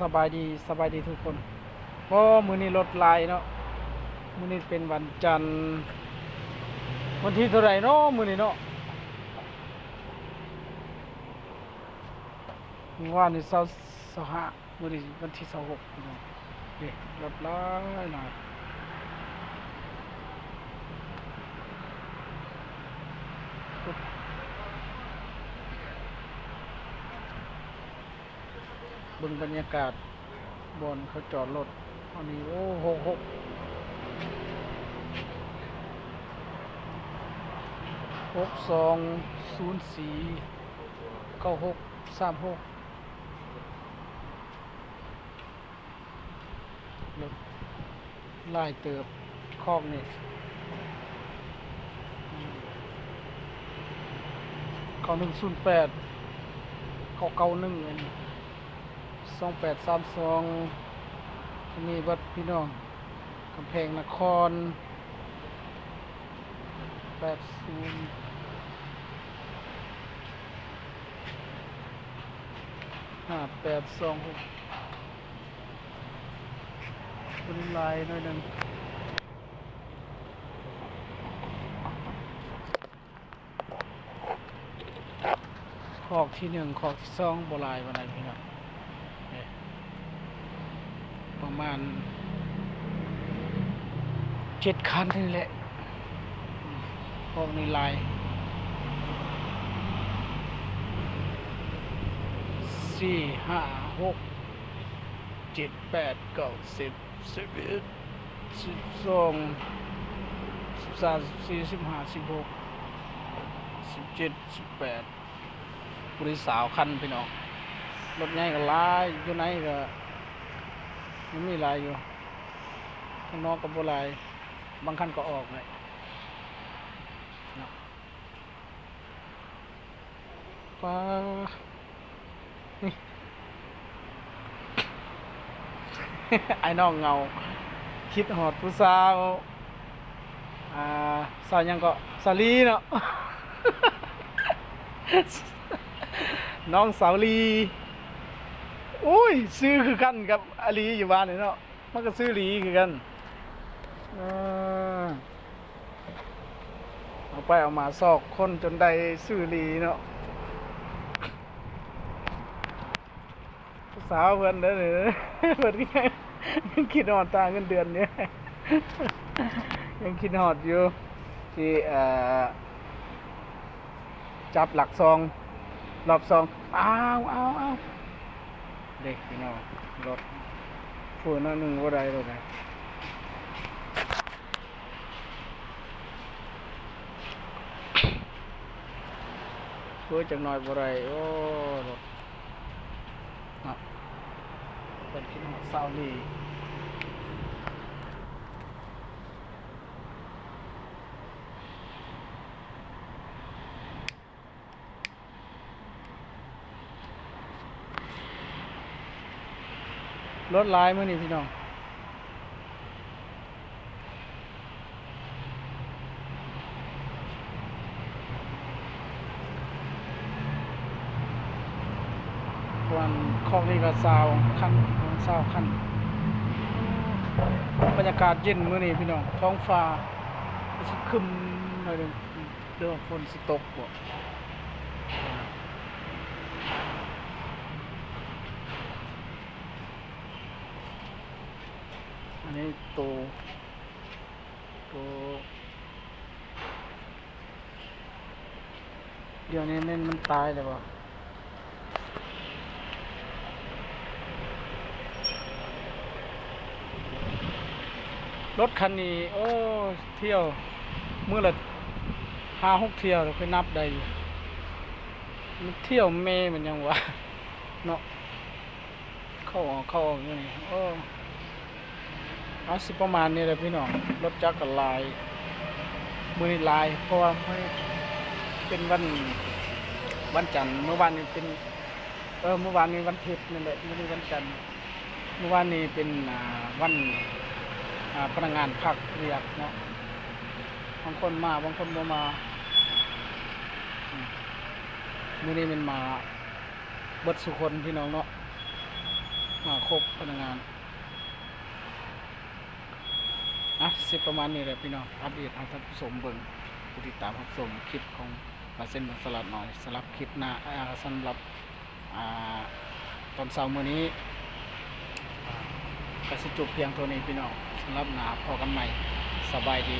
ສະບາຍດີ ສະບາຍດີທຸກຄົນ. ໂອ້ ມື້ນີ້ລົດຫຼາຍເນາະ, ມື້ນີ້ເປັນວັນຈັນ ວັນທີເທົ່າໃດເນາະ ມື້ນີ້ເນາະ? ມື້ວານນີ້ຊາວ ຊາວຫ້າ ມື້ນີ້ວັນທີຊາວຫົກ ພີ່ນ້ອງ. ເດ້ ລົດຫຼາຍໆ. ເບິ່ງບັນຍາກາດບ່ອນເຂົາຈອດລົດ. ອັນນີ້ ໂອ້ ຫົກຫົກ ຫົກສອງ ສູນສີ່ ເກົ້າຫົກ ສາມຫົກ. ລົດຫຼາຍເຕີບ ຄອກນີ້ ເກົ້າໜຶ່ງສູນແປດ ເກົ້າເກົ້າໜຶ່ງ ສອງແປດສາມສອງ ມີເບິດພີ່ນ້ອງ. ກຳແພງນະຄອນ ແປດສູນ ຫ້າແປດສອງຫົກ ເປັນຫຼາຍໜ້ອຍໜຶ່ງ. ຄອກທີໜຶ່ງ ຄອກທີສອງບໍ່ຫຼາຍປານໃດພີ່ນ້ອງ, ປະມານເຈັດຄັນນີ້ແຫຼະ. ຄອກນີ້ຫຼາຍ ສີ່ ຫ້າ ຫົກ ເຈັດ ແປດ ເກົ້າ ສິບ ສິບເອັດ ສິບສອງ ສິບສາມ ສິບສີ່ ສິບຫ້າ ສິບຫົກ ສິບເຈັດ ສິບແປດ ຜູ້ໃດຊາວຄັນພີ່ນ້ອງ. ລົດໃຫຍ່ກໍຫຼາຍ, ຢູ່ໃນກໍຍັງມີຫຼາຍຢູ່, ຂ້າງນອກກໍບໍ່ຫຼາຍ, ບາງຄັນກໍອອກແຫຼະເນາະ. ປາ ນີ້ ອ້າຍນ້ອງເຫງົາ ຄິດຮອດຜູ້ສາວ ອ່າ ສາວຫຍັງເກາະ? ສາວລີເນາະ, ນ້ອງສາວລີ. ໂອ້ຍ ຊື່ຄືກັນກັບອາລີຢູ່ບ້ານນີ້ເນາະ, ມັນກໍຊື່ລີຄືກັນ. ເອີ ເອົາໄປເອົາມາຊອກຄົ້ນຈົນໄດ້ຊື່ລີເນາະ. ຜູ້ສາວເພິ່ນເດີ ເພິ່ນຍັງຄິດຮອດຕາເງິນເດືອນຢູ່, ຍັງຄິດຮອດຢູ່ ທີ່ ເອີ ຈັບຫຼັກສອງ ລອບສອງ. ອ້າວ ອ້າວ ອ້າວ ເດ້ພີ່ນ້ອງ, ລົດເຟີ້ໜ້ອຍໜຶ່ງບໍ່ໄດ້ໂລດນະ, ເຟີ້ຈັກໜ້ອຍບໍ່ໄດ້. ໂອ້ ລົດເນາະ, ເພິ່ນຄິດຮອດສາວລີ. ລົດຫຼາຍມື້ນີ້ພີ່ນ້ອງ, ປະມານຄອກນີ້ກໍຊາວຄັນ ປະມານຊາວຄັນ. ບັນຍາກາດເຢັນມື້ນີ້ພີ່ນ້ອງ, ທ້ອງຟ້າກໍຊິຄຶ້ມໜ້ອຍໜຶ່ງ. ຫຼືວ່າຝົນຊິຕົກບໍ່? ອັນນີ້ໂຕ ໂຕ ດຽວນີ້ແມ່ນມັນຕາຍແລ້ວບໍ່? ລົດຄັນນີ້ ໂອ້ ທ່ຽວມື້ລະຫ້າຫົກທ່ຽວ ຂ້ອຍນັບໄດ້ຢູ່. ມັນທ່ຽວແມ່ມັນຫຍັງວະເນາະ, ເຂົ້າອອກ ເຂົ້າອອກຢູ່ນີ້. ໂອ້ ເອົາ ຊິປະມານນີ້ແຫຼະພີ່ນ້ອງ, ລົດຈັກກໍຫຼາຍ ມື້ນີ້ຫຼາຍ ເພາະວ່າມື້ນີ້ເປັນວັນ ວັນຈັນ, ມື້ວານນີ້ເປັນ ເອີ ມື້ວານນີ້ວັນທິດນັ້ນແຫຼະ, ມື້ນີ້ວັນຈັນ. ມື້ວານນີ້ເປັນ ອ່າ ວັນ ອ່າ ພະນັກງານພັກວຽກເນາະ, ບາງຄົນມາ ບາງຄົນບໍ່ມາ. ອືມ ມື້ນີ້ແມ່ນມາ ເບິດສູ່ຄົນພີ່ນ້ອງເນາະ ມາຄົບພະນັກງານ. ອ່ະ ຊິປະມານນີ້ແຫຼະພີ່ນ້ອງ ອັບເດດໃຫ້ທ່ານຜູ້ຊົມເບິ່ງ ຜູ້ຕິດຕາມຮັບຊົມຄລິບຂອງລາຍເຊັນເມືອງສະຫຼາດນ້ອຍ. ສຳລັບຄລິບໜ້າ ອ່າ ສຳລັບ ອ່າ ຕອນເຊົ້າມື້ນີ້ ອ່າ ກະຊິຈົບພຽງເທົ່ານີ້ພີ່ນ້ອງ. ສຳລັບໜ້າພໍ້ກັນໃໝ່. ສະບາຍດີ.